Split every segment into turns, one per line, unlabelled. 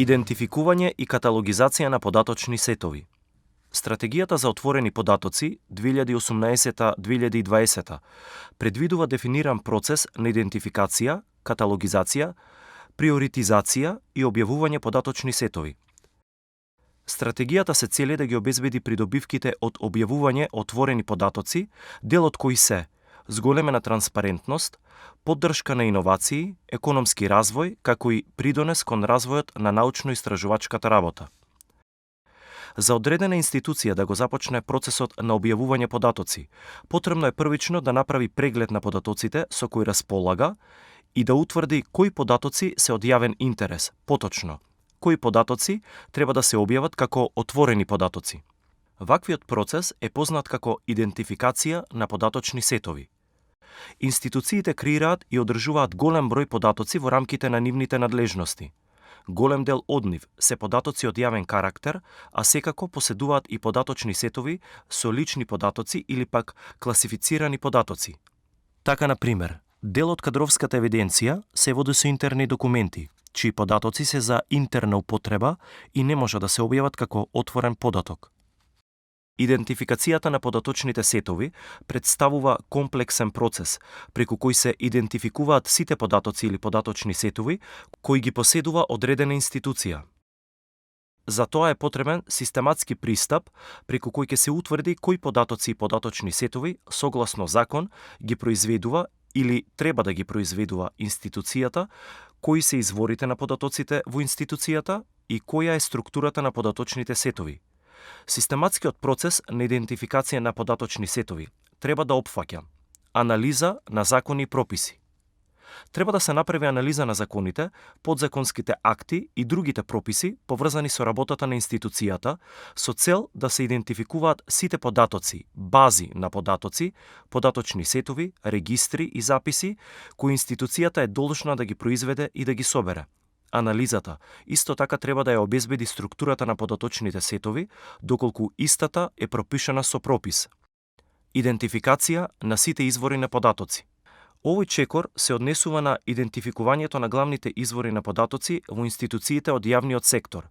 Идентификување и каталогизација на податочни сетови. Стратегијата за отворени податоци 2018-2020 предвидува дефиниран процес на идентификација, каталогизација, приоритизација и објавување податочни сетови. Стратегијата се цели да ги обезбеди придобивките од објавување отворени податоци, дел од кои се зголемена транспарентност, поддршка на иновации, економски развој, како и придонес кон развојот на научно-истражувачката работа. За одредена институција да го започне процесот на објавување податоци, потребно е првично да направи преглед на податоците со кои располага и да утврди кои податоци се од јавен интерес, поточно, кои податоци треба да се објават како отворени податоци. Ваквиот процес е познат како идентификација на податочни сетови. Институциите креираат и одржуваат голем број податоци во рамките на нивните надлежности. Голем дел од нив се податоци од јавен карактер, а секако поседуваат и податочни сетови со лични податоци или пак класифицирани податоци. Така, на пример, дел од кадровската евиденција се води со интерни документи, чии податоци се за интерна употреба и не може да се објават како отворен податок. Идентификацијата на податочните сетови представува комплексен процес, преку кој се идентификуваат сите податоци или податочни сетови кои ги поседува одредена институција. За тоа е потребен систематски пристап, преку кој ќе се утврди кои податоци и податочни сетови, согласно закон, ги произведува или треба да ги произведува институцијата, кои се изворите на податоците во институцијата и која е структурата на податочните сетови. Систематскиот процес на идентификација на податочни сетови треба да опфаќа анализа на закони и прописи. Треба да се направи анализа на законите, подзаконските акти и другите прописи поврзани со работата на институцијата со цел да се идентификуваат сите податоци, бази на податоци, податочни сетови, регистри и записи кои институцијата е должна да ги произведе и да ги собере. Анализата исто така треба да ја обезбеди структурата на податочните сетови, доколку истата е пропишана со пропис. Идентификација на сите извори на податоци. Овој чекор се однесува на идентификувањето на главните извори на податоци во институциите од јавниот сектор.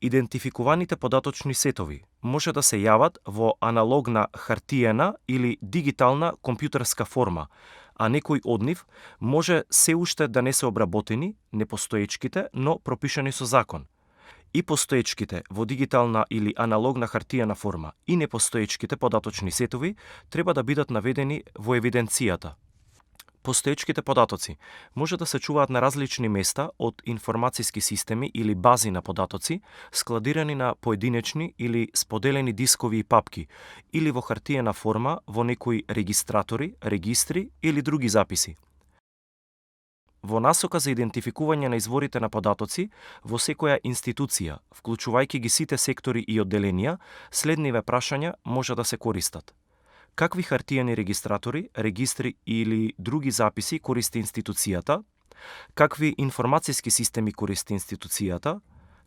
Идентификуваните податочни сетови може да се јават во аналогна хартиена или дигитална компјутерска форма, а некои од нив може се уште да не се обработени, непостоечките, но пропишани со закон. И постоечките во дигитална или аналогна хартиена форма и непостоечките податочни сетови треба да бидат наведени во евиденцијата. Постоечките податоци може да се чуваат на различни места од информациски системи или бази на податоци, складирани на поединечни или споделени дискови и папки, или во хартиена форма во некои регистратори, регистри или други записи. Во насока за идентификување на изворите на податоци во секоја институција, вклучувајќи ги сите сектори и одделенија, следниве прашања може да се користат. Какви хартиени регистратори, регистри или други записи користи институцијата? Какви информациски системи користи институцијата?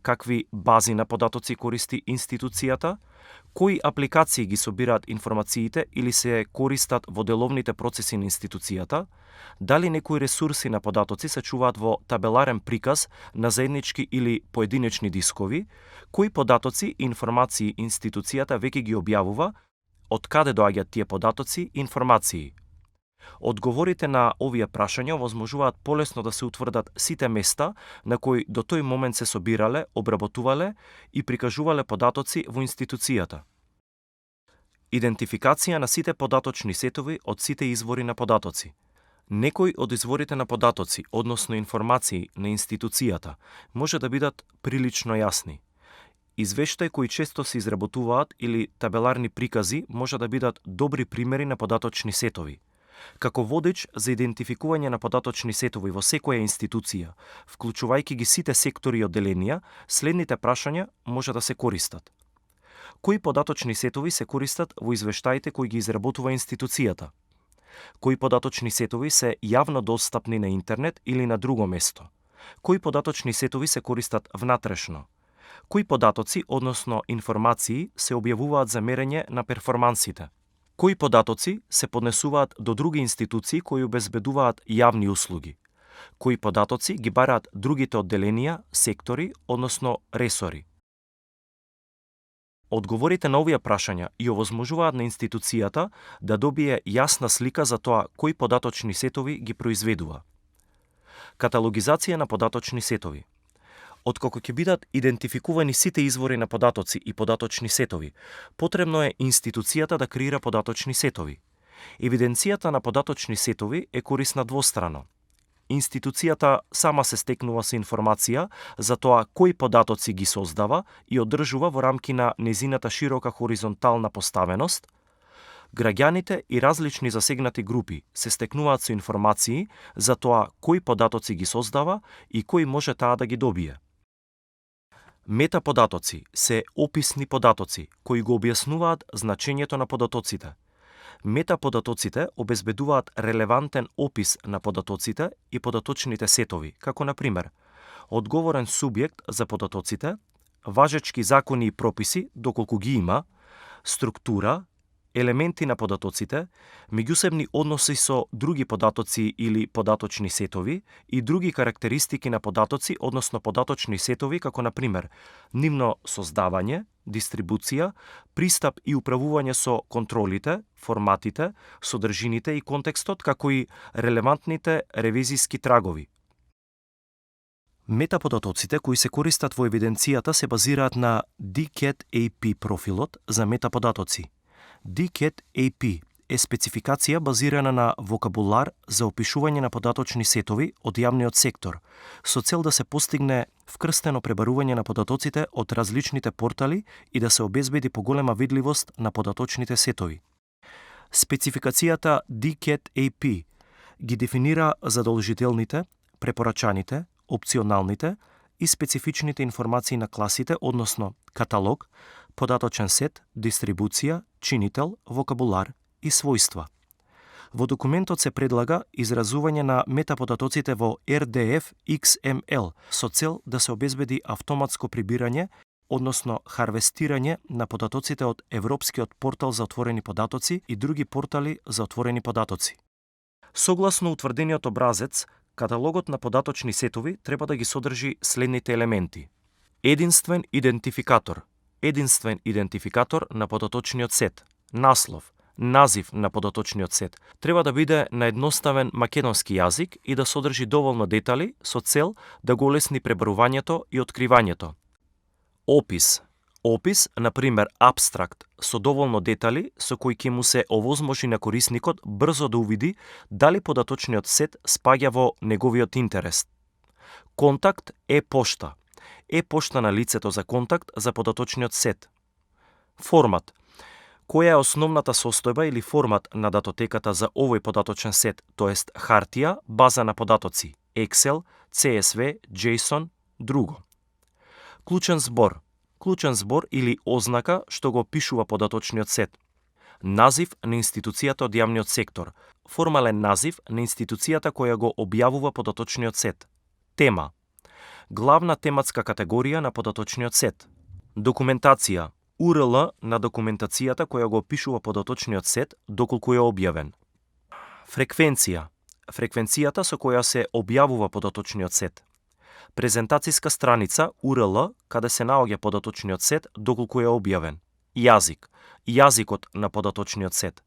Какви бази на податоци користи институцијата? Кои апликации ги собираат информациите или се користат во деловните процеси на институцијата? Дали некои ресурси на податоци се чуваат во табеларен приказ на заеднички или поединечни дискови? Кои податоци и информации институцијата веќе ги објавува? Од каде доаѓаат тие податоци и информации? Одговорите на овие прашања овозможуваат полесно да се утврдат сите места на кои до тој момент се собирале, обработувале и прикажувале податоци во институцијата. Идентификација на сите податочни сетови од сите извори на податоци. Некои од изворите на податоци, односно информации на институцијата, може да бидат прилично јасни. Извештаи кои често се изработуваат или табеларни прикази може да бидат добри примери на податочни сетови. Како водеч за идентификување на податочни сетови во секоја институција, вклучувајќи ги сите сектори и одделенија, следните прашања може да се користат. Кои податочни сетови се користат во извештаите кои ги изработува институцијата? Кои податочни сетови се јавно достапни на интернет или на друго место? Кои податочни сетови се користат внатрешно? Кои податоци, односно информации, се објавуваат за мерење на перформансите? Кои податоци се поднесуваат до други институции кои обезбедуваат јавни услуги? кои податоци ги бараат другите одделенија, сектори, односно ресори. Одговорите на овие прашања и овозможуваат на институцијата да добие јасна слика за тоа кои податочни сетови ги произведува. Каталогизација на податочни сетови. Откако ќе бидат идентификувани сите извори на податоци и податочни сетови, потребно е институцијата да креира податочни сетови. Евиденцијата на податочни сетови е корисна двострано. Институцијата сама се стекнува со информација за тоа кои податоци ги создава и одржува во рамки на незината широка хоризонтална поставеност. Граѓаните и различни засегнати групи се стекнуваат со информации за тоа кои податоци ги создава и кои може таа да ги добие. Метаподатоци се описни податоци кои го објаснуваат значењето на податоците. Метаподатоците обезбедуваат релевантен опис на податоците и податочните сетови, како на пример одговорен субјект за податоците, важечки закони и прописи доколку ги има, структура, елементи на податоците, меѓусебни односи со други податоци или податочни сетови и други карактеристики на податоци, односно податочни сетови, како на пример нивно создавање, дистрибуција, пристап и управување со контролите, форматите, содржините и контекстот, како и релевантните ревизиски трагови. Метаподатоците кои се користат во евиденцијата се базираат на DCAT-AP профилот за метаподатоци. DCAT-AP е спецификација базирана на вокабулар за опишување на податочни сетови од јавниот сектор, со цел да се постигне вкрстено пребарување на податоците од различните портали и да се обезбеди поголема видливост на податочните сетови. Спецификацијата DCAT-AP ги дефинира задолжителните, препорачаните, опционалните и специфичните информации на класите, односно каталог, податочен сет, дистрибуција, чинител, вокабулар и својства. Во документот се предлага изразување на метаподатоците во RDF XML со цел да се обезбеди автоматско прибирање, односно харвестирање на податоците од Европскиот портал за отворени податоци и други портали за отворени податоци. Согласно утврдениот образец, каталогот на податочни сетови треба да ги содржи следните елементи: единствен идентификатор на податочниот сет, наслов, назив на податочниот сет, треба да биде на едноставен македонски јазик и да содржи доволно детали со цел да го олесни пребарувањето и откривањето. Опис, на пример абстракт, со доволно детали со кои ќе му се овозможи на корисникот брзо да увиди дали податочниот сет спаѓа во неговиот интерес. Контакт е пошта на лицето за контакт за податочниот сет. Формат. Која е основната состојба или формат на датотеката за овој податочен сет, тоест хартија, база на податоци, Excel, CSV, JSON, друго. Клучен збор или ознака што го опишува податочниот сет. Назив на институцијата од јавниот сектор. Формален назив на институцијата која го објавува податочниот сет. Тема. Главна тематска категорија на податочниот сет. Документација. URL на документацијата која го опишува податочниот сет доколку е објавен. Фреквенција. Фреквенцијата со која се објавува податочниот сет. Презентацијска страница URL каде се наоѓа податочниот сет доколку е објавен. Јазик. Јазикот на податочниот сет.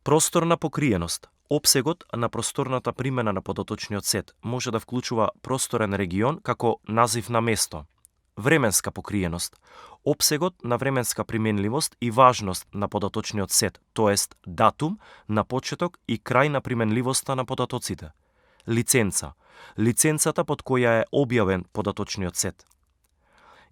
Просторна покриеност. Опсегот на просторната примена на податочниот сет може да вклучува просторен регион како назив на место. Временска покриеност. Опсегот на временска применливост и важност на податочниот сет, тоест датум на почеток и крај на применливоста на податоците. Лиценца. Лиценцата под која е објавен податочниот сет.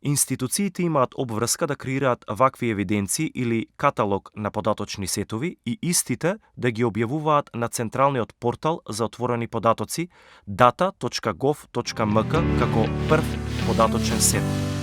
Институциите имаат обврска да креираат вакви евиденции или каталог на податочни сетови и истите да ги објавуваат на централниот портал за отворени податоци data.gov.mk како прв податочен сет.